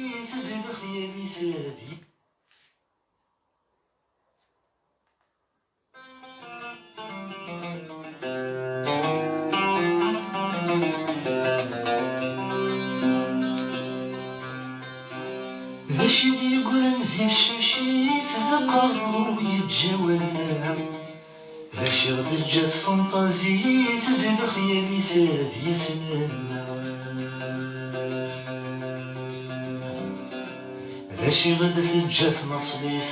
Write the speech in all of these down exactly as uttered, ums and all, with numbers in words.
Tedbex yal isad. D acu i d-yeggran di tcacit, d aqerru yeǧǧa wala. D acu i ɣ-d-teǧǧa tfenṭazit, d lexyal-is ad yasmen. D acu i ɣ-d-teǧǧa tnaṣlit,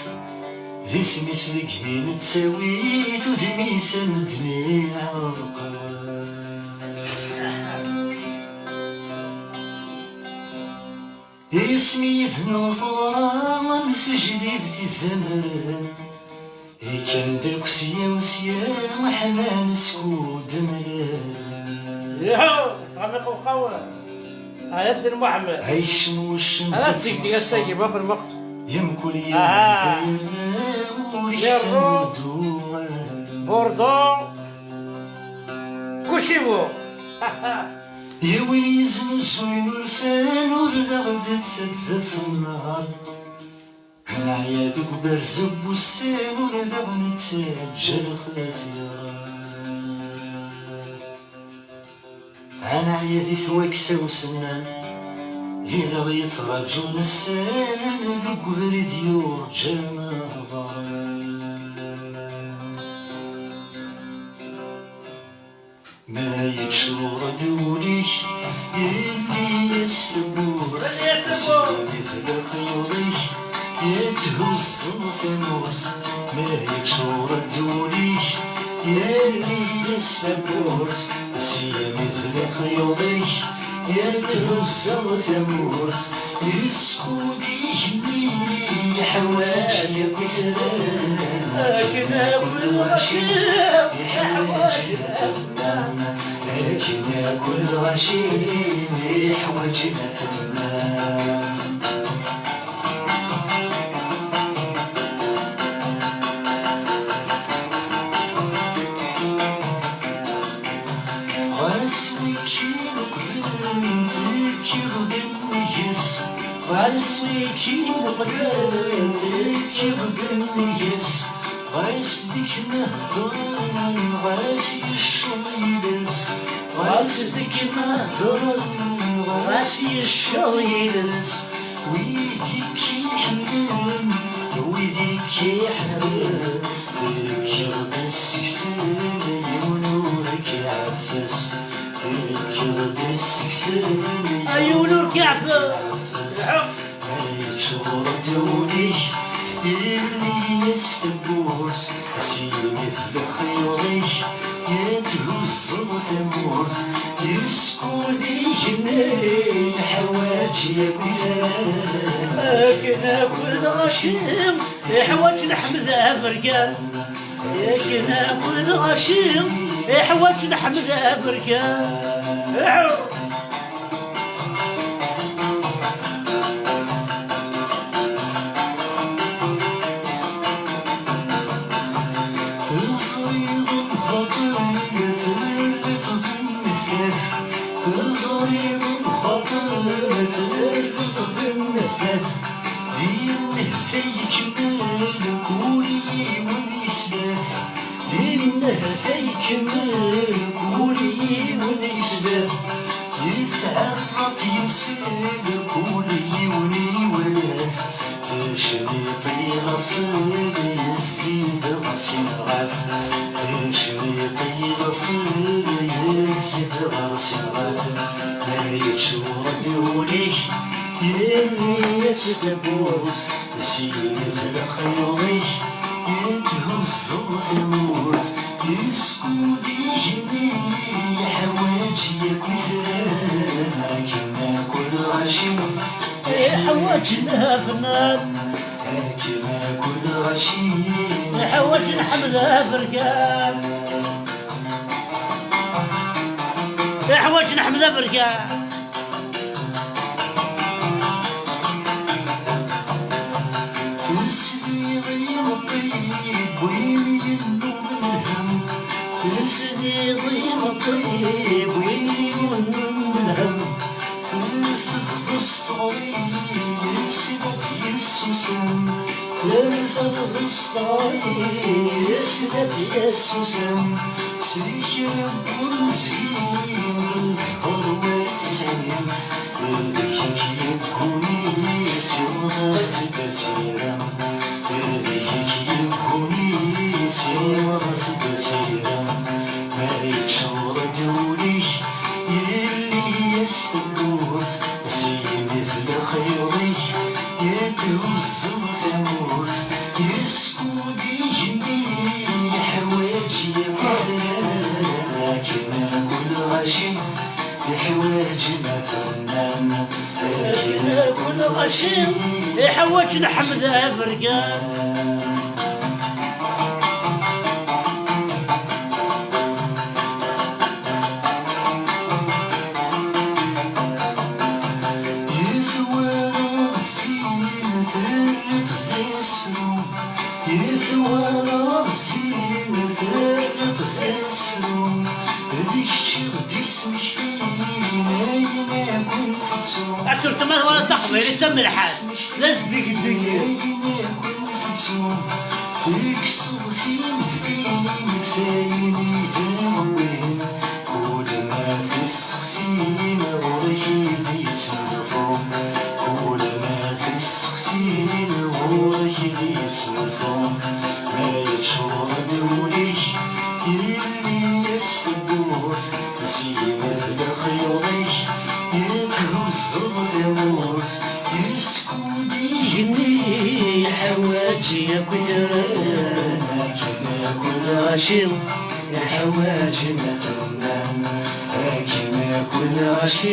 d isem-is deg mi nettawi-t, udem-is a medden iɛerqen. Isem yid-neɣ teɣra am tejlibt izemren, ikkan-d akk sya u sya, ḥman skud mlalen. Iḥu, ɛmiq uqaw. Ayat n Muḥemmed. Ay kcem uccen. Ara s-tig-, tig-, ass-agi, bab lmeq. Yemkul yiwen. Aha. Ur iksan ur d-uɣal. Bordeaux. Kucibu. Yiwen yeznuzuyen urfan, ur d aɣ-d-ttaddaf nnhar. Neɛya deg uberz n wussan, ur d aɣ-nettaǧǧa lxatir. Neɛya di twaksa usennan, i d aɣ-yettraǧun ssan, deg ubrid yurǧan hḍren. Ma yeččur-d wul-ik, yelli-yas tawwurt. Yelli-yas tawwurt. Seg mi tella xyuḍ-ik, yethuzzeḍ tamurt. Ma yeččur-d wul-ik, yelli-yas tawwurt. Seg mi tella xyuḍ-ik, yethuzzeḍ tamurt. Yeskud igenni, yeḥwaǧ yakk itran. Akken akk lɣaci yeḥwaǧen afennan. Akken akk lɣaci yeḥwaǧen afennan. Ɣas wiki uqbel tekkiḍ-d nnig-s, ɣas wiki uqbel tekkiḍ-d nnig-s, ɣas d kemm heddren, ɣas yecceḍ yiles, ɣas d kemm heddren, ɣas yecceḍ yiles. Wid i k-iḥemmlen, wid i k-iḥemmlen, tekkiḍ-d seg-sen, yiwen ur k-iɛeffes. Tekkiḍ-d seg-sen, a yiwen ur k-iɛeffes. Lḥeqq. Ma yeččur-d wul-ik, yelli-yas tawwurt. Asmi tella xyuḍ-ik, yethuzzeḍ tamurt. Yeskud igenni, yeḥwaǧ yakk itran. Akken akk lɣaci yeḥwaǧ leḥmed aberkan. Akken akk lɣaci yeḥwaǧ leḥmed aberkan. Iḥu! Teẓriḍ lbaṭel, terriḍ d nnehtat. Teẓriḍ lbaṭel, terriḍ d nnehtat. Di nnehta ikemmel kul yiwen isbat. Di nnehta ikemmel kul yiwen isbat. Yettɛerraḍ yemsel kul yiwen iwala-t. Tecmiṭ i laṣel yezzi-d ɣer tinɣat. Tecmiṭ i laṣel yezzi-d ɣer tinɣat. Ma yeččur-d wul-ik, yelli-yas tawwurt. Asmi tella xyuḍ-ik, yethuzzeḍ tamurt. Yeskud igenni, yeḥwaǧ yakk itran. Akken akk Iḥwaǧ afennan. Akken akk lɣaci. Iḥwaǧ Ḥmed Aberkan. Iḥwaǧ Ḥmed Aberkan. Tesliḍ i imeṭṭi win yennum lhem. Tesliḍ i imeṭṭi win yennum lhem. Terfed ɣes teɣri, yesla-d yessusem. Terfed ɣes teɣri, yesla-d yessusem. Sliker n wunzi, d zzher wayt sɛin. Deg-k yegguni siwa ɣas d asirem. Deg-k yegguni siwa ɣas d asirem. Ma yeččur-d wul-ik, yelli-yas tewwurt. S yimi tella xyuḍ-ik, i d-huzzeḍ tamurt. Yeskud igenni, yeḥwaǧ yakk itran. Akken akk lɣaci iḥwaǧen afennan. Akken akk lɣaci iḥwaǧen Ḥmed Aberkan. Yetwalaḍ syin terriḍ d asefru. Yetwalaḍ syin terriḍ d asefru. D kečč i ɣ-d-ismektin ayen akk tettuḍ. Asurtu ma twalaḍ taqbaylit d tamelḥant, d asdegdeg. Ayen akk tettuḍ, tekkseḍ timedlin, tayen i d-iɣewwin. Kul ma tessexsin ɣur-k i d-yettnulfu. Kul ma tessexsin ɣur-k i d-yettnulfu. Ma yeččur-d wul-ik, yelli-yas tewwurt. Syin d lexyuḍ-ik, i d-thuzzeḍ tamurt. Yeskud igenni, yeḥwaǧ yakk itran. Akken akk lɣaci iḥwaǧen afennan. Akken akk lɣaci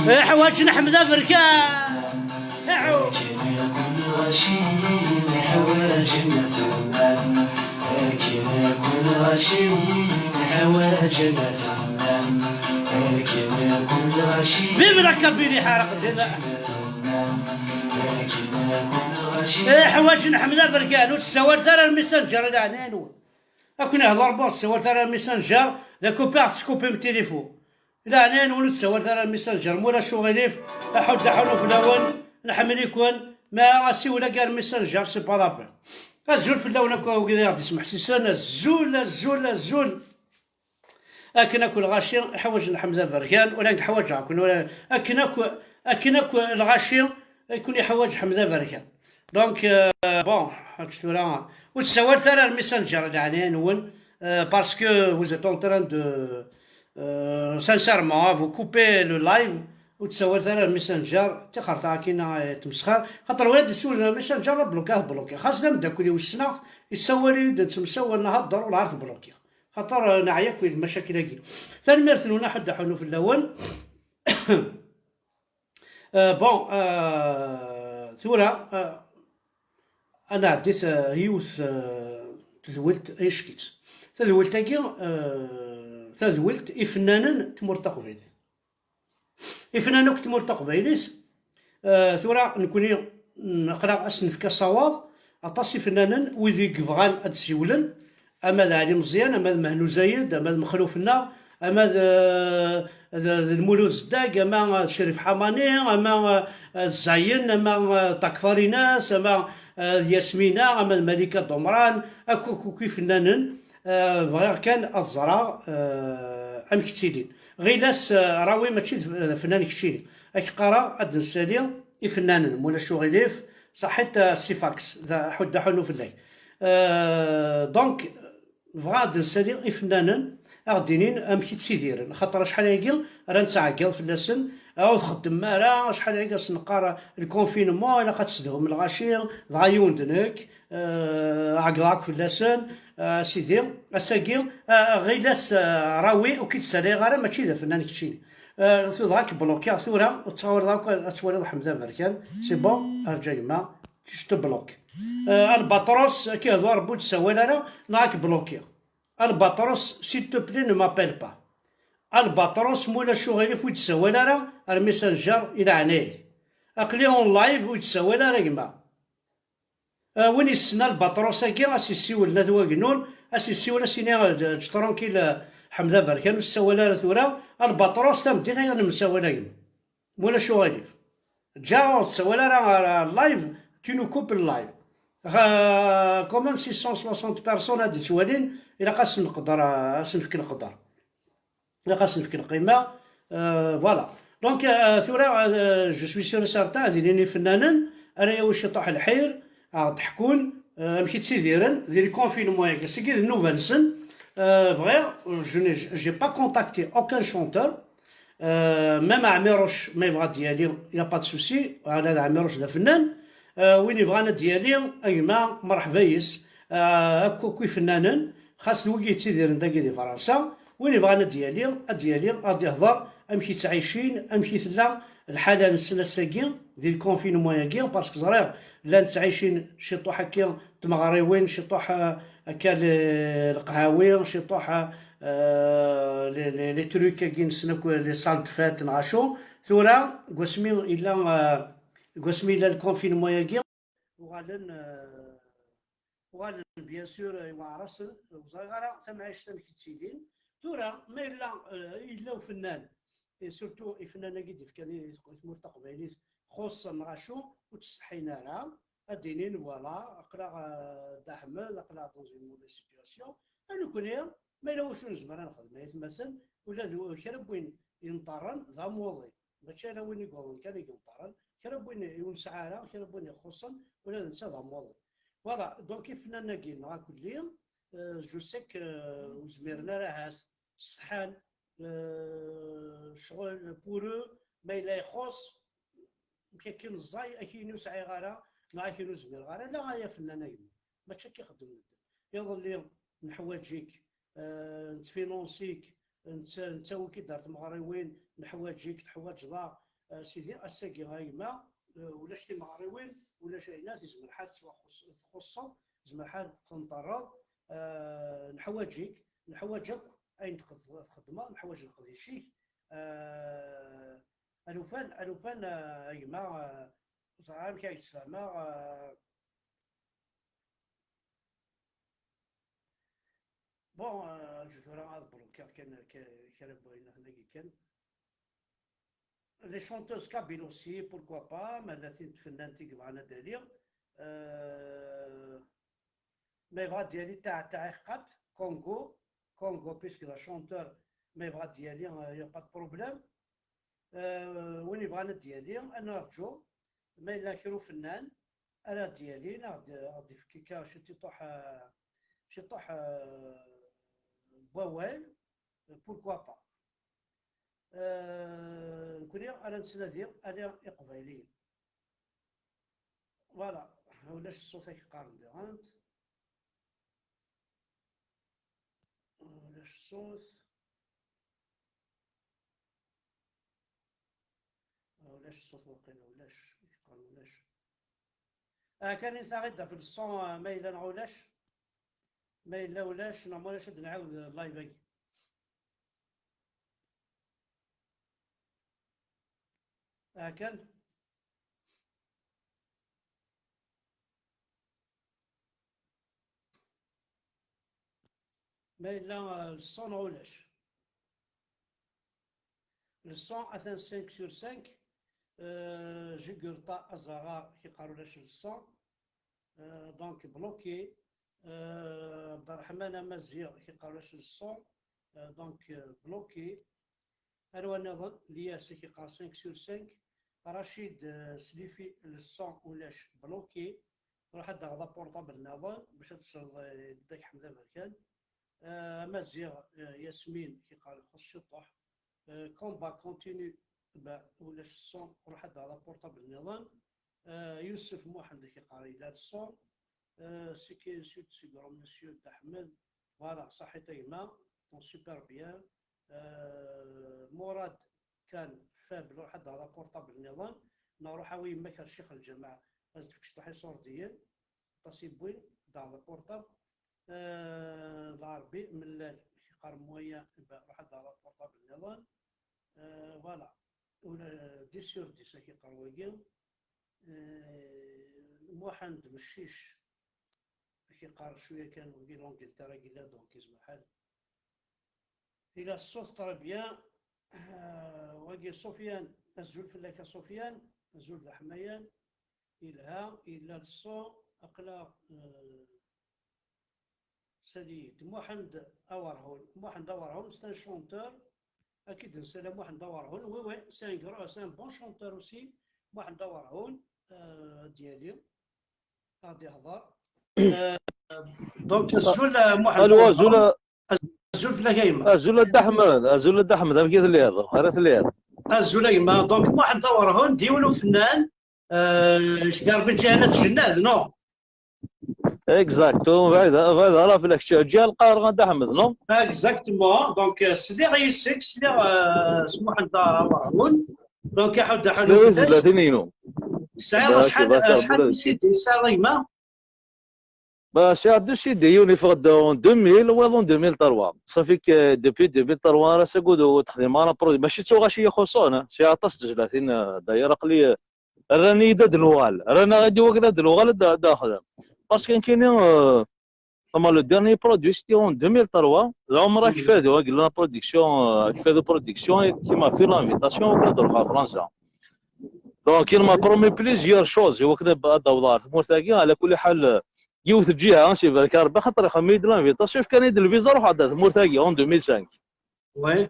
iḥwaǧen Ḥmed Aberkan. Akken akk lɣaci iḥwaǧen afennan. Akken akk lɣaci iḥwaǧen afennan. Akken akk lɣaci. Vive la Kabylie, ḥaraq ddin. Akken akk lɣaci. Iḥwaǧen Ḥmed Aberkan, ur tessawal ara ar Messenger, i leɛnaya-nwen. Ad ken-ihḍer Rebbi, ur tessawal ara ar Messenger, d akupi aɣ-teskupim tilifu. Leɛnaya-nwen ur tessawal ara ar Messenger, ma ulac uɣilif, aḥuddu aḥunnu fell-awen, nḥemmel-iken, ma asiwel-agi ar Messenger, c'est pas la peine. Azul fell-awen akk wid i aɣ-d-ismeḥsisen, azul, azul, azul. Akken akk lɣaci ḥwaǧen Ḥmed Aberkan, ula nekk ḥwaǧeɣ-ken, ula akken akk, akken akk lɣaci i ken-iḥwaǧ Ḥmed Aberkan. Donc, euh, bon, ḥaǧ tura, ur tessawal ara ar Messenger, leɛnaya-nwen, euh, parce que vous êtes en train de, euh, sincèrement, hein, vous coupez le live, ur tessawal ara ar Messenger, tixert akkin, euh, tmesxer, xaṭer win ad d-yessiwlen ar Messenger, ad blokkiɣ, ad blokkiɣ. Xas d ameddakel-iw ssneɣ, yessawal-iyi-d, nettemsawal, nhedder, ur ɛad blokkiɣ. Xaṭer, euh, neɛya akk di lmacakil-agi. Tanemmirt-nwen, aḥuddu aḥunnu fell-awen. Euh, bon, euh, tura, euh, ad nɛeddi t-, yiwet, euh, tedwilt, ayen ckit. Tadwilt-agi, euh, tadwilt ifennanen n tmurt taqbaylit. Ifennanen akk n tmurt taqbaylit, euh, tura nekni, mm, aql-aɣ ad s-nefk asawaḍ, aṭas ifennanen, wid i yebɣan ad d-siwlen, ama d Ɛli Meẓyan, ama d Mehnu Zayed, ama d Mexluf nneɣ, ama d, d, d Lmulud Zeddag, ama d Crif Ḥamani, ama d Zayen, ama d Takfarinas, ama d Yasmina, ama d Malika Domran, akk, akk, akk ifennanen, eh, bɣiɣ kan ad ẓreɣ, eh, amek ttilin. Ɣilas, eh, Rawi mačči d, d afennan keččini. Ad k-qqareɣ ad d-nsali ifennanen, ma ulac uɣilif, saḥit, eh, Sifax, d aḥuddu aḥunnu fell-ak. Euh, donc, bɣiɣ ad d-nsali ifennanen, ad ɣ-d-inin amek i ttidiren, xaṭer acḥal ayagi ara nettɛeggiḍ fell-asen, Ur txeddmem ara, acḥal aya as-neqqar le confinement, ilaq ad tessedhum lɣaci, dɣa yiwen d nekk, eh, ɛeggḍeɣ akk fell-asen, eh, a sidi, ass-agi, eh, ɣilas, eh, rawi, ur k-id-ssalayeɣ ara, mačči d afennan keččini. Eh, tu dɣa k-blokiɣ tura, ur tettɣawaleḍ akk ad twaliḍ Ḥmed Aberkan, c'est bon, rǧa gma, je te bloque. Eh, Albatros, ad k-ihdu Rebbi ur d-ssawal ara, neɣ ad k-blokiɣ. Albatros, s'il te plaît, ne m'appelle pas. Albatros, ma ulac uɣilif ur d-ssawal ara ar Messenger i leɛnaya-k. Aql-i en live ur d-ssawal ara gma. Ah, win yessen Albatros-agi, a s-yessiwel Nat Wagnun, a s-yessiwel, a s-yini, eh, ǧǧ tranquille, eh, Ḥmed Aberkan, ur ssawal ara tura. Albatros, tameddit ay nemsawal a gma. Ma ulac uɣilif. Ǧǧaɣ ur ssawal ara ar, ar live, tu nous coupes le live. Xa-, quand même six cent soixante personnes ad d-ttwalin, ilaq ad sen-nqedder, ad sen-nefk leqder. Ilaq ad sen-nefk lqima, euh, voilà. Donc, euh, tura, euh, je suis sûr et certain, ad ilin ifennanen, ara yawi ciṭuḥ lḥir, ad ɣ-d-ḥkun, euh, amek i ttidiren di le confinement-agi. Sigi d nnuba-nsen, euh, bɣiɣ, je n'ai, j'ai pas contacté aucun chanteur, euh, même Ɛmiruc, ma yebɣa ad d-yali, y a pas de souci, ala d Ɛmiruc d afennan, euh, win yebɣan ad d-yali, a gma, mṛeḥba yis, euh, akk, akk ifennanen, xas d wigi yettidiren dagi di Fransa, win yebɣan ad d-yali, ad d-yali, ad d-ihḍer amek i ttɛicin, amek i tella lḥala-nsen ass-agi, di le confinement-agi, parce que ẓriɣ llan ttɛicin ciṭuḥ akka tmeɣriwin, ciṭuḥ, euh, akka le-, leqhawi, ciṭuḥ, euh, les, les, les trucs-agi-nsen akk, les salles de fête, neɣ acu. Tura, deg wasmi yella, euh, deg wasmi yella le confinement-agi, uɣalen, euh, uɣalen, bien sûr, iweɛṛ-asen, ur ẓriɣ ara tamɛict amek i ttilin. Tura, ma yella, euh, yella ufennan, et surtout ifennan-agi d-ifkan i, i tmurt taqbaylit, xuṣṣen neɣ acu, ur ttsetḥin ara, ad d-inin, voilà, aql-aɣ, euh, Dda Ḥmed, aql-aɣ dans une mauvaise situation. A nekkni, ma yella wacu nezmer ad nexdem, ay atmaten, ula d kra n win yenṭerren d amuḍin. Mačči ala win i yuḍen kan i yenṭerren, kra n win ur nesɛi ara, kra n win ixuṣṣen, ula d netta d amuḍin. Voilà, donc ifennanen-agi-nneɣ akk-, euh, je sais que, euh, ur zmiren ara ahat, setḥan, euh, ccɣel pour eux, ma yella ixuṣṣ, amek akken ẓẓay, akin ur sɛiɣ ara, neɣ akin ur zmireɣ ara, ala ay afennan a gma. Mačči akka i xeddmen medden. Iḍelli neḥwaǧ-ik, eh, nettfinansi-k, netta-, nettawi-k-id ar tmeɣriwin, neḥwaǧ-ik, teḥwaǧeḍ-aɣ, eh, sidi, ass-agi a gma, eh, ulac timeɣriwin, ulac ayennat, izmer ḥal tettwaxuṣ-, txuṣṣeḍ, izmer ḥal tenṭerreḍ, eh, neḥwaǧ-ik, neḥwaǧ akk ayen txed-, txeddmeḍ, neḥwaǧ leqdic-ik, eh, alufan, alufan, eh, a gma, eh, ur ẓriɣ amek ara k-d-sfehmeɣ, eh, Bon, euh, je tura ad blokiɣ kan, ka-, kra n wayen atan dagi kan. Les chanteuses kabyles aussi, pourquoi pas, ma la tin tfennant i yebɣan ad d-aliɣ. Euh, ma yebɣa ad d-yali Taɛeqqa, Congo, Congo, puisque la chanteur, ma yebɣa ad d-yali, euh, y a pas de problème. Euh, win yebɣan ad d-yali, ad nerǧu. Ma yella kra ufennan ara d-yalin, ad ɣ-d-, ad ɣ-d-ifk akka ciṭuḥ, euh, ciṭuḥ, euh, n wawal, pourquoi pas. Euh, nekkni ara nettnadi ala iqbayliyen. Voilà, ulac ṣṣut ak qqaren diɣen. Ulac ṣṣut. Ulac ṣṣut waqila, ulac. Yeqqar ulac. Ah, kan i taɣ-id ɣef le son, ah, ma yella neɣ ulac. Ma yella ulac, neɣ ma ulac ad nɛawed live-agi. Ah, kan. Ma yella, euh, le son neɣ ulac. Le son atan cinq sur cinq. Euh, Jugurta Azara ki yeqqar ulac le son. Euh, donc bloqué. Euh, Abderrahman Amaziɣ ki yeqqar ulac le son. Euh, donc, euh, bloqué. Arwa nniḍen, Lyas ki yeqqar cinq sur cinq. Rachid, euh, Slifi, le son ulac, bloqué. Ruḥ ad d-taɣeḍ aportable nniḍen bac ad tesleḍ, euh, i Dda Ḥmed Aberkan. Euh, Amaziɣ, euh, Yasmin ki yeqqar ixuṣṣ ciṭuḥ. Euh, combat continue, Bah, ulac ṣṣun, ruḥ ad d-aɣeḍ aportabl nniḍen. Euh, Yusef Muḥend, ak-iqqar yella ṣṣun. Euh, c'est que c'est, c'est grand monsieur Daḥmed. Voilà, ṣaḥit a gma, sont super bien. Euh, Murad kan faible, ruḥ ad d-aɣeḍ aportabl nniḍen. Neɣ ruḥ awi yemma-k ar ccix lǧameɛ, ad d-tefk cṭuḥ iṣurdiyen. Aṭas i wwin, d-aɣeḍ aportabl. Euh, Lɛerbi Mellal, ak-iqqar moyen, bah, ruḥ ad d-aɣeḍ aportabl nniḍen. Euh, voilà. Ula dix sur dix, ak-iqqar wagi. Euh, Muḥend Meccic, ak-iqqar cwiya kan wagi, l'Angleterre i yella, donc yezmer lḥal. Yella ṣṣut très bien. Euh, wagi Sofiane, azul fell-ak a Sofiane, azul d aḥmayan. Yelha, yella le son, aql-aɣ, euh, ça y est, Muḥend Awerhun. Muḥend Awerhun, c'est un chanteur. Ad k-id-nsala Muḥend Awerhun. Oui, oui, c'est un grand, c'est un bon chanteur aussi. Muḥend Awerhun, euh, ad d-yali, ad d-ihḍer. Euh, donc, azul, euh, Muḥend Allô, Awerhun. Azul, azul fell-ak a yemma. Azul a Dda Ḥmed, azul a Dda Ḥmed, amek i telliḍ? Ara telliḍ? Azul a yemma. Donc, Muḥend Awerhun, d yiwen ufennan, euh, cgar ben ǧahanat jennad, non? Exactement, bɛid, bɛid ara fell-ak, ǧǧiɣ lqareɣ a Dda Ḥmed, non? Exactement. Donc, euh, sliɣ yis-k, sliɣ, euh, s Muḥend Awerhun. Donc, aḥud, aḥud. Sliɣ i tezlatin-inu. Tesɛiḍ acḥal, acḥal n C D tesɛiḍ a gma? Bah, sɛiɣ deux C D, yiwen yeffeɣ-d en deux mille, wayeḍ en deux mille trois. Ça fait que depuis deux mille trois ara sagud ur texdim ara produit. Mačči d tuɣac i yi-ixuṣṣen, hein. Sɛiɣ aṭas n tezlatin, euh, d'ailleurs, aql-i, euh, rran-iyi-d ad d-nuɣal. Rran-aɣ-id i wakken ad d-nuɣal ad d-, ad d-nexdem. Parce que nekkini, euh, Ama le dernier produit, c'était en deux mille trois, d Ɛumra Akfadu, i yellan la production, euh, Akfadu Production, qui m'a fait l'invitation, i wakken ad ruḥeɣ ɣer Fransa. Donc, il m'a promis plusieurs choses, i wakken ad, ad awḍeɣ ɣer tmurt-agi, ɛla kulli ḥal, euh, yiwet n lǧiha, hein, c'est vrai, car xaṭer ixdem-iyi-d l'invitation, yefka-yi-d lviza, ruḥeɣ-d ɣer tmurt-agi, en deux mille cinq. Ouais.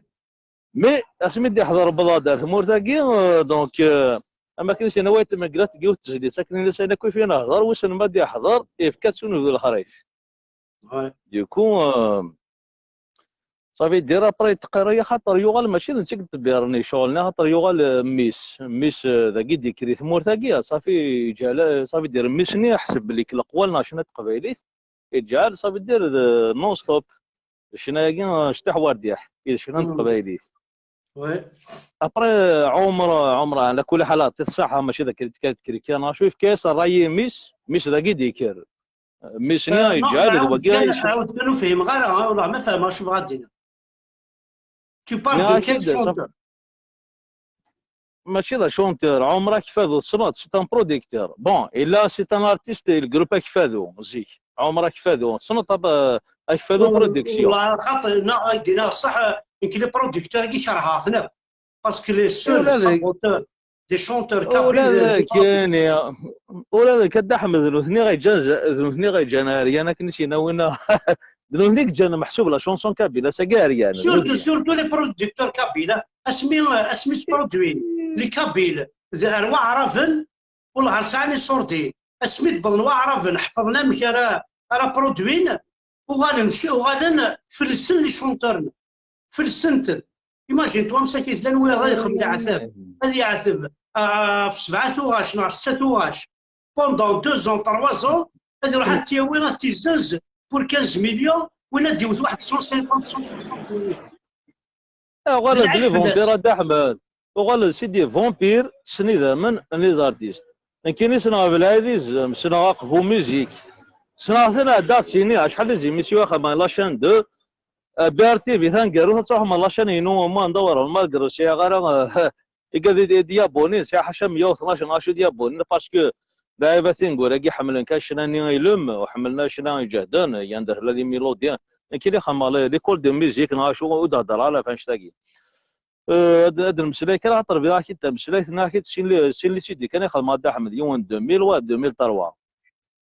Mais, asmi d-iḥḍer wwḍeɣ-d ar tmurt-agi, euh, donc, euh, am akken i s-yenna Wayt Menglat deg yiwet n tezlit, akken i s-yenna akk i nehḍer, wissen ma d-iḥḍer, yefka-tt unebdu lexrif. Ouais. Du coup, euh, ça veut dire après, teqqar-iyi axaṭer yuɣal mačči d netta i yettdebbiren ccɣel-nni, axaṭer yuɣal, euh, mmi-s, mmi-s, euh, dagi d-yekker i tmurt-agi, ça fait, yeǧɛel, ça veut dire mmi-s-nni iḥseb belli leqwal neɣ ccna n teqbaylit, yeǧɛel, ça veut dire, d non-stop. Ccna-agi, euh, ctiḥ wardiḥ, i d ccna n teqbaylit. Ouais. Après, Ɛumra, Ɛumra, ɛla kulli ḥal, ɛṭi-t ṣṣaḥa, mačči d akken tekka, tekka, neɣ acu, yefka-yas ṛṛay i mmi-s, mmi-s dagi d-yekker. Mmi-s-nni, euh, non, yeǧɛel d wagi. Ɛawed kan, ur fhimeɣ ara, ha, wallah ma fehmeɣ acu bɣa ad d-iniɣ. Tu parles de quel chanteur? Mačči d achanteur, Ɛumra Akfadu, tessneḍ, c'est un producteur. Bon, yella, c'est un artiste, le groupe Akfadu, zik. Ɛumra Akfadu, tessneḍ, euh, Akfadu Production. Wallah, xaṭi, neɣ, ad d-iniɣ ṣṣeḥ, nekk les producteurs-agi kerheɣ-ten akk. Parce que les seuls saboteurs des chanteurs kabyles, ula d kini, ula d Kadda Ḥmed, d nutni i ɣ-yeǧǧan, d nutni i ɣ-yeǧǧan ɛeryan, akken i s-yenna winna. D nutni i yeǧǧan meḥsub la chanson kabyle, ass-agi ɛeryan. Surtout, surtout les producteurs kabyles, asmi, asmi ttproduin les kabyles d, ar waɛraben, ur sɛan iṣurdiyen. Asmi d-wwḍen waɛraben, ḥefḍen amek ara, ara produin, uɣalen, uɣalen felsen les chanteurs-nni. Felsen-ten. Imagine-toi, amsakit, llan wiyaḍ ad ixdem leɛtab, ad yeɛteb, ah, ɣef sebɛa tuɣac neɣ setta tuɣac. Pendant deux ans, trois ans, ad iruḥ ad t-yawi, ad t-izzenz pour quinze millions, win ad d-iwet waḥed cent cinquante, cent soixante millions. Uɣalen d les vampires, a Dda Ḥmed. Uɣalen c'est des vampires, ssnen idammen n les artistes. Nekkini ssneɣ Belɛid Izem, ssneɣ Aqbu Musique. Ssneɣ-ten, ɛeddaɣ d sini, acḥal des émissions i xedmeɣ la chaîne deux. Euh, B R T V taneggarut ad truḥem ɣer la chaîne-inu, moi, anda wara, malgré ur sɛiɣ ara, euh, igad i d-, i d-yabonnin, sɛiɣ ḥaca meyya u tnac neɣ acu d-yabonnin, parce que lɛiba tineggura-agi ḥemmlen kan ccna-nni ilem, ur ḥemmlen ara ccna iǧehden, yanda tella les mélodies. Nekkini xedmeɣ l-, l'école de musique neɣ acu, ur d-heddreɣ ara ɣef annect-agi. Euh, ad, ad nmeslay kan, axaṭer bdiɣ-ak-id tameslayt, nniɣ-ak-id sin li-, sin les C D kan i xedmeɣ a Dda Ḥmed, yiwen deux mille, wa deux mille trois.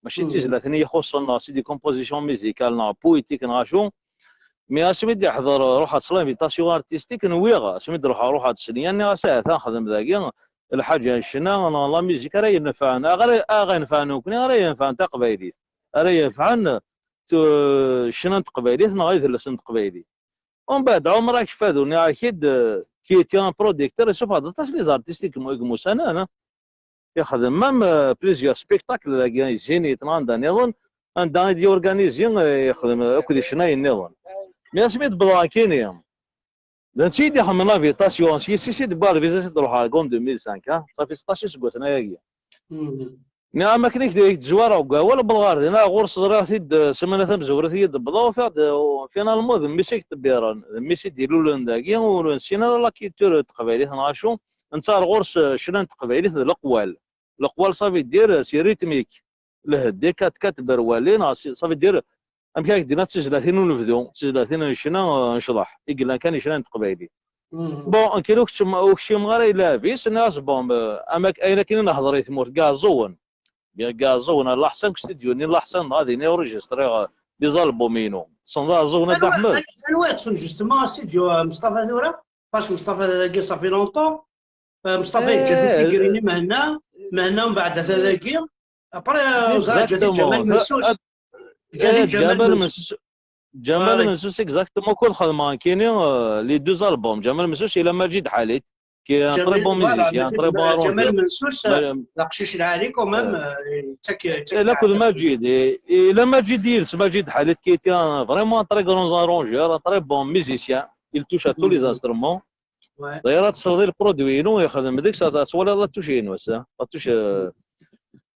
Mačči d tizlatin i yi-ixuṣṣen, neɣ c'est des compositions musicales, neɣ poétiques, neɣ acu. Mais asmi d-iḥḍer, ruḥeɣ s l'invitation artistique, nwiɣ, asmi d-ruḥeɣ, ruḥeɣ-d s nniya, nniɣ-as, ahat ad nexdem dagi lḥaǧa n ccna, neɣ la musique ara yenfɛen, ara, ara yenfɛen nekkni, ara yenfɛen taqbaylit, ara yenfɛen tu-, ccna n teqbaylit, neɣ idles n teqbaylit. Umbeɛd, Ɛumra Akfadu, nniɣ-ak-id, eh, qui était un producteur, yessufeɣ-d aṭas les artistes i yem-, i yemusanen, hein. Yexdem même, euh, plusieurs spectacles dagi, i Zénith, neɣ anda nniḍen, anda i d-yorganizi, euh, yexdem akked icennayen nniḍen. Mais asmi d-wwḍeɣ akini, d netta i d-ixedmen l'invitation, s yis-s i d-wwiɣ lviza, i d-ruḥeɣ deg en deux mille cinq, hein. Safi seṭṭac iseggasen ayagi. Nniɣ-am akken i k-d-, i k-d-zwareɣ deg wawal, wwḍeɣ ɣer dinna, ɣur-s ẓriɣ-t-id, euh, ssmana tamezwarut i yi-d-wwḍeɣ, ufiɣ-d, euh, finalement d mmi-s i k-d-tebbiren, d mmi-s i d-ilulen dagi, ur nessin ara la culture n teqbaylit neɣ acu, netta ar ɣur-s, euh, ccna n teqbaylit d leqwal. Leqwal, ça veut dire, euh, c'est rythmique. Lheddi, quatre quatre berwali, neɣ si-, ça veut dire, amek ara k-d-iniɣ, d tizlatin n unebdu, d tizlatin n ccna, euh, n ccḍeḥ, i yellan kan i ccna n teqbaylit. Bon, nekkini ur kcim-, ur kcimeɣ ara i lɛeb-is, nniɣ-as, bon, euh, am ak-, ayen akken i nehḍer i tmurt, deg Iɛeẓẓugen. Bien, deg Iɛeẓẓugen, a Laḥsan, deg studio-nni n Laḥsan, dɣa din i enregistriɣ, euh, les albums-inu. Tessneḍ Iɛeẓẓugen, a Dda Ḥmed? Anwa, anwa yeṭṭfen justement studio, euh, Mustafa tura? Parce que Mustafa dagi, ça fait longtemps. Euh, Mustafa yeǧǧa-t-id tigrin i Mehenna, Mehenna mbeɛd ata dagi. Après, euh, ẓriɣ yeǧǧa-t-id Ǧamal Mensus. Yeǧǧa-t-id Ǧamal Mensus. Ǧamal Mensus, exactement, akked xedmeɣ nekkini, euh, les deux albums. Ǧamal Mensus, il a Majid Ḥalit, qui est un très bon musicien, un très bon arrangeur. Ǧamal Mensus, euh, d aqcic lɛali quand même, euh, yettak, yettak. Akked Majid, et, et il a Majid yid-s, Majid Ḥalit, qui était un, vraiment un très grand arrangeur, un très bon musicien. Il touche à tous les instruments. D'ailleurs, ad tesleḍ i lproduit-inu yexdem deg-s, ad twaliḍ la touche-inu ass-a. La touche, euh,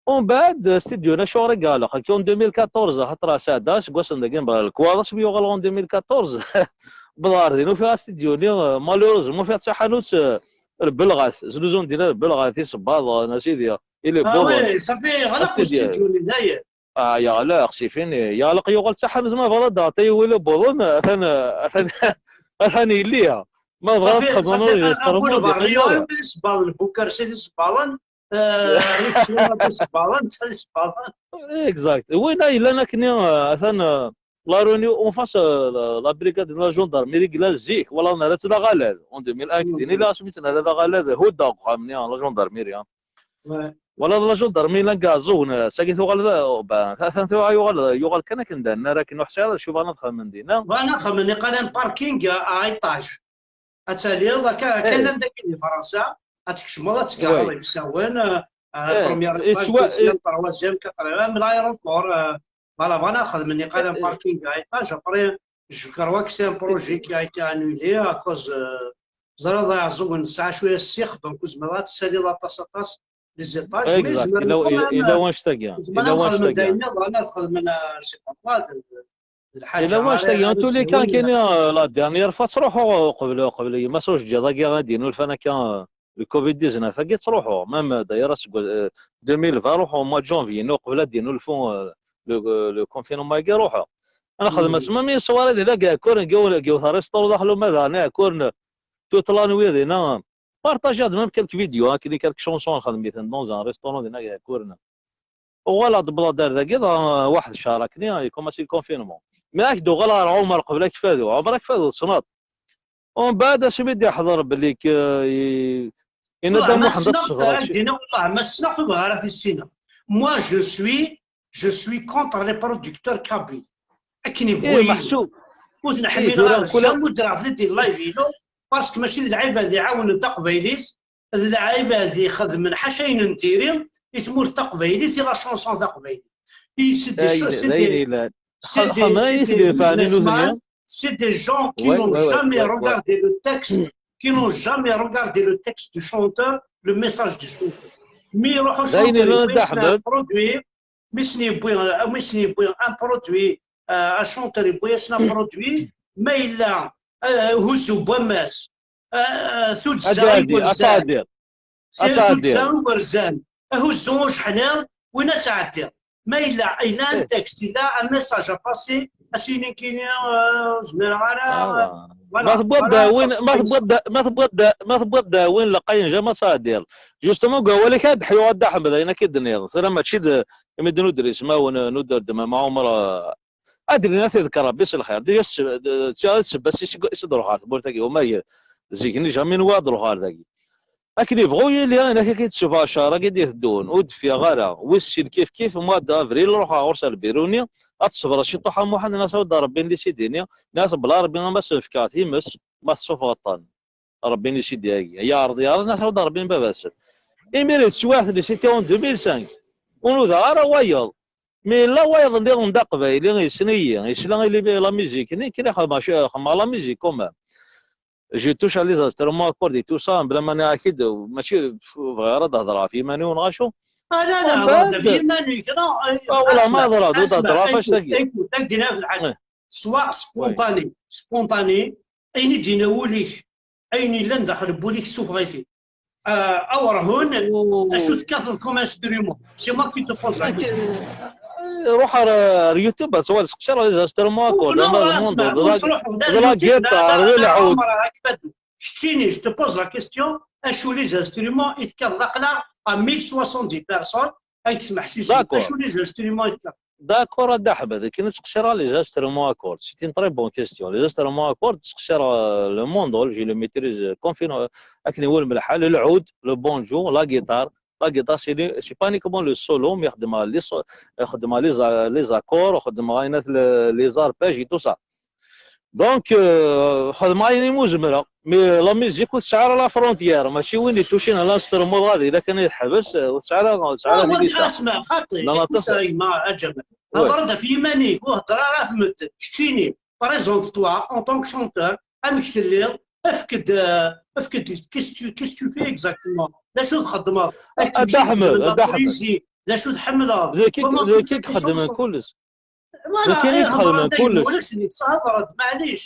umbeɛd, studio-nni acuɣer i yeɣleq? Akka en deux mille quatorze, axaṭer sɛeddaɣ iseggasen dagi, mbeɛd lekwaɣeḍ asmi yuɣal en deux mille quatorze. Wwḍeɣ ɣer din, ufiɣ astudio-nni, euh, malheureusement, ufiɣ d taḥanut, euh, lbelɣat, zluzun dinna lbelɣat, isebbaḍen, a sidi, ilibbuḍen. Ah oui, safi, ɣleq ustudio-nni, dayen. Ah, yeɣleq, c'est fini. Yeɣleq, yuɣal d taḥanut, ma bɣiḍ ad d-taɣeḍ yiwen ilibbuḍen, atan, atan, atan yelli. Ma bɣiḍ ad txedmeḍ, safi, enregistrement, abulvar-nni, d isebbaḍen, Bukarsi d isebbaḍen, euh, Rifsuna d isebbaḍen, netta d isebbaḍen. Exact. Winna yellan akkenni, euh, atan, euh, la Réunion, en face, euh, la, la brigade de la gendarmerie, yella zik, wala nerra-tt d aɣalad, en deux mille un, din, ila asmi tt-nerra d aɣalad, huddeɣ deg uxxam-nni, la gendarmerie, hein. Wala d la gendarmerie, la gaz, sagi tuɣal d, ben, ta-, ta-, tuɣal, yuɣal, yuɣal kan akken d annar akken ur ḥṣiɣ ara d acu bɣan ad xedmen dinna. Bɣan ad xedmen iqalan parking à, à étage. Ad taliḍ, akka, akka llan dagi di Fransa, ad tkecmeḍ, ad tgareḍ ifsawen, euh, euh, premier étage, deuxième, troisième, quatrième, l'aéroport, euh, voilà, bɣan ad xedmen iqalan parking à étage, après, je crois que c'est un projet qui a été annulé à cause, euh, ẓriɣ Iɛeẓẓugen nesɛa cwiya ssix, donc ur tezmireḍ ad tessaliḍ aṭas, aṭas les étages, mais zemren quand même, yella wanect-agi, zemren ad xedmen d ayen nniḍen, ad xedmen, euh, je sais pas quoi, d, d, d lḥaǧa. Yella wanect-agi, en tous les cas, kini, euh, la dernière fois ttruḥuɣ uqbel, uqbel yemma-s ur teǧǧiḍ agi ad d-yennulfan akka, euh, le covid dix-neuf agi ttruḥuɣ, même, euh, d'ailleurs, aseggas, euh, deux mille vingt ruḥuɣ au mois de janvier, uqbel ad d-yennulfu, euh, le, le confinement-agi ruḥeɣ. Ad nexdem ass, même une soirée di la Gacour, ngiwet restaurant daxel uma daɣen Gacour, toute la nuit dinna. Partager même quelques vidéos, hein, quelques chansons nxedm-iten dans un restaurant dinna Gacour. Uɣaleɣ-d wwḍeɣ-d ar dagi, dɣa, euh, waḥed ccher akkenni, yekumaṣi le confinement. Mais ad k-d-uɣaleɣ ɣer Ɛumer qbel Akfadu. Ɛumer Akfadu, tessneḍ? Umbeɛd asmi d-iḥḍer belli k-, i-, yenna-d Muḥend ad tesbeɣ. Ad k-d-iniɣ, wallah, ma ssneɣ-t, ur bɣiɣ ara ad t-issineɣ. Moi, je suis, je suis contre les producteurs kabyles. Akken ibɣu yili. Ur ten-ḥmileɣ ara. Jamais ur ddreɣ-ten-id di live-inu, parce que mačči d lɛibad iɛawnen taqbaylit, d lɛibad ixedmen ḥaca ayen n diri i tmurt taqbaylit, i la chanson taqbaylit. I c'est des, c'est des, c'est des, c'est des businessmen, c'est des gens qui n'ont jamais regardé le texte, qui n'ont jamais regardé le texte du chanteur, le message du chanteur. Mi iruḥ uchanteur, yewwi s un produit, mi sen-yewwi, mi sen-yewwi un produit, euh, un chanteur yewwi-yasen un produit, ma yella, euh, huzzu n wammas, euh, tuddsa iwerzan, tuddsa iwerzan, ahuzzu ujeḥniḍ, win ad tɛeddiḍ. Ma yella, yella un texte, yella un message à passer, ad s-yini nekkini, euh, ur zmireɣ ara, voilà. Ma tewwiḍ-d win, ma tewwiḍ-d, ma tewwiḍ-d, ma tewwiḍ-d win lqayen, jamais ad tɛeddiḍ. Justement, deg wawal-ik ad d-ḥyuɣ a Dda Ḥmed, ayen akka i d-tenniḍ. Tura mačči d, imi d-nudder ismawen, nudder-d ma, ma Ɛumer, euh, ad d-nini ad t-iḍker Rebbi s lxir. Déjà, s-, d, d, d ssebba-s i s-, i s-d-ruḥeɣ ɣer tmurt-agi, wama zik-nni jamais nwiɣ ad d-ruḥeɣ ɣer dagi. Akken yebɣu yili, ayen akka i d-tessufeɣ ccher-agi i d-iteddun, ur d-ffiɣeɣ ara. Wis sin kif kif, mois d'avril, ruḥeɣ ɣur-s ar lbiru-nni, ad tṣebreḍ ciṭuḥ a Muḥend, nniɣ-as, a Dda Ṛebbi, nni-s i d-ini, nniɣ-as, bla Ṛebbi, ama s-nefkeɣ times, ma tessufɣeḍ-ten. Rebbi-nni s-id-agi. Yeɛreḍ, yeɛreḍ, neɣ tɛawed Rebbi n baba-s. Imir d teswiɛt-nni, c'était en deux mille cinq. Ur nudaɣ ara wayeḍ. Mi yella wayeḍ nniḍen d aqbayli, yessen-iyi, yesla i li-, la musique-nni, kra xedmeɣ, xedmeɣ la musique quand même. Je touche à les instruments à cordes et tout ça, bla ma nniɣ-ak-id, mačči bɣiɣ ara ad hedreɣ ɣef yiman-iw neɣ acu. Ah, la, la, Mbeɛd- ɣef yiman-ik, non, eh, Ah, wala, asma, ma hedreɣ, ur asma, hedreɣ ɣef écoute, wacu-agi. Écoute, ad k-d-iniɣ lḥaǧa. Eh. Soit spontané, spontané, ayen i d-yenna wul-ik, ayen yellan daxel n wul-ik, ssufeɣ-it-id. Ah, awrehun, acu tekkateḍ comme instrument? C'est moi qui te pose la question. Ruḥ ar, ar YouTube, ad twaliḍ, seqsi les instruments à cordes, Non, ama le asma, monde, de ur la, ttruḥu, la, de la YouTube, la, guitare, la, oui, la, lɛud. Ɛmer, akfad. Keččini, je te pose la question, acu les instruments i tekkateḍ aql-aɣ à mille soixante-dix personnes, ay tesmeḥsisem, D'accord. Acu les instruments i tekkateḍ? D'accord, a Dda Ḥmed, akken ad seqsiɣ les instruments à cordes. C'est une très bonne question. Les instruments à cordes, seqsiɣ, euh, le mandole, je le maîtrise, euh, comme fin, euh, akken iwulem lḥal, lɛud, le banjo, la guitare. La guitare, c'est le- c'est pas uniquement le solo, mais xedmeɣ les so- xedmeɣ les a- les accords, xedmeɣ ayennat le- les arpèges et tout ça. Donc, euh, xedmeɣ ayen imu zemreɣ. Mais la musique ur tesɛi ara la frontière, mačči win ittucin à l'instrument dɣa d ila kan i teḥbes, ur tesɛi ara, ur tesɛi ara Ah, tilisa. Asma, xaṭi, Non, non, écoute, attention. a gma, a Ǧamal. Ouais. Hḍer-d ɣef yiman-ik, ur hḍer ara ɣef medden. Keččini, présente-toi en tant que chanteur, amek telliḍ, efk-d, euh, efk-d, qu'est-ce que tu, qu'est-ce que tu fais exactement? D acu txeddmeḍ? A Dda Ḥmed, a Dda Ḥmed. D acu tḥemmleḍ? D acu i k-ixedmen kullec? Voilà, D acu i k-ixedmen kullec? Ulac nek sɛa ɣret, maɛlic.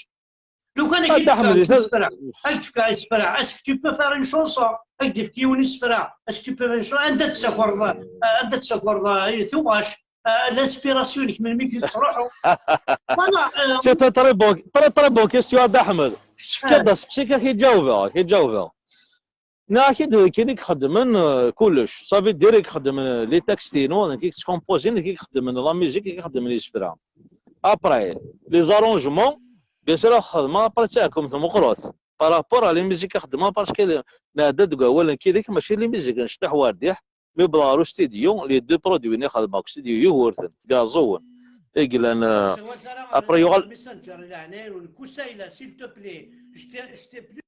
Lukan ad k-id-fkeɣ isefra, ad k-d-fkeɣ isefra, est-ce que tu peux faire une chanson? Ad k-d-ifk yiwen isefra, est-ce que tu peux faire une chanson? Anda d-ttakreḍ, anda d-ttakreḍ, eh, tuɣac, eh, l'inspiration-ik melmi i d-tettruḥu? Voilà, eh, C'est une très bonne, très, très bonne question, a Dda Ḥmed. Kečč fkiḍ-d aseqsi-k, ad k-id-ǧawbeɣ, ad k-id-ǧawbeɣ. Nniɣ-ak-id d nekk i ixeddmen, euh, kullec. Ça veut dire i ixeddmen, euh, les textes-inu, d nekk i yettkomposin, d nekk i ixeddmen la musique, d nekk i ixeddmen isefra. Après, les arrangements, bien sûr, ad xedmeɣ après d taɛkumt meqqret. Par rapport à les musiques i xeddmeɣ, parce que nɛedda deg wawal nekk yid-k, mačči les musiques n Cṭiḥ Werdiḥ, mi wwḍeɣ ɣer ustidyu, les deux produits-nni xedmeɣ deg ustidyu Yugurten, deg Iɛeẓẓugen. I yellan, euh, après yuɣal. Messenger, leɛnaya-nwen, Kusayla, s'il te plaît, je t'ai, je t'ai plus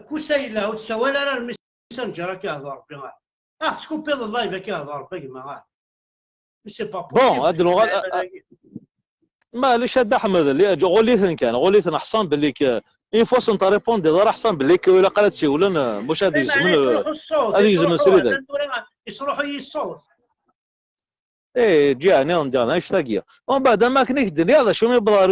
Kusayla, ur tsawal ara ar Messenger, ad k-ihder Rebbi, ah. Ah, teskupiḍ live, ad k-ihder Rebbi, a gma, ah. Mais c'est pas possible. Bon, ad nuɣal, ah, ah, maɛlic, a Dda Ḥmed, li-, ɣulli-ten kan, ɣulli-ten, ḥṣan belli k-, une fois sen-trépondiḍ ara, ḥṣan belli k-, ilaq ara d-siwlen, euh, muc ad gezmen, euh, ad gezmen srid. Yesruḥ-iyi ṣṣut. Eh, ǧiɛni, n-, diɣen, annect-agi. Umbeɛd, am akken i k-d-nniɣ, d acu mi wwḍeɣ ɣer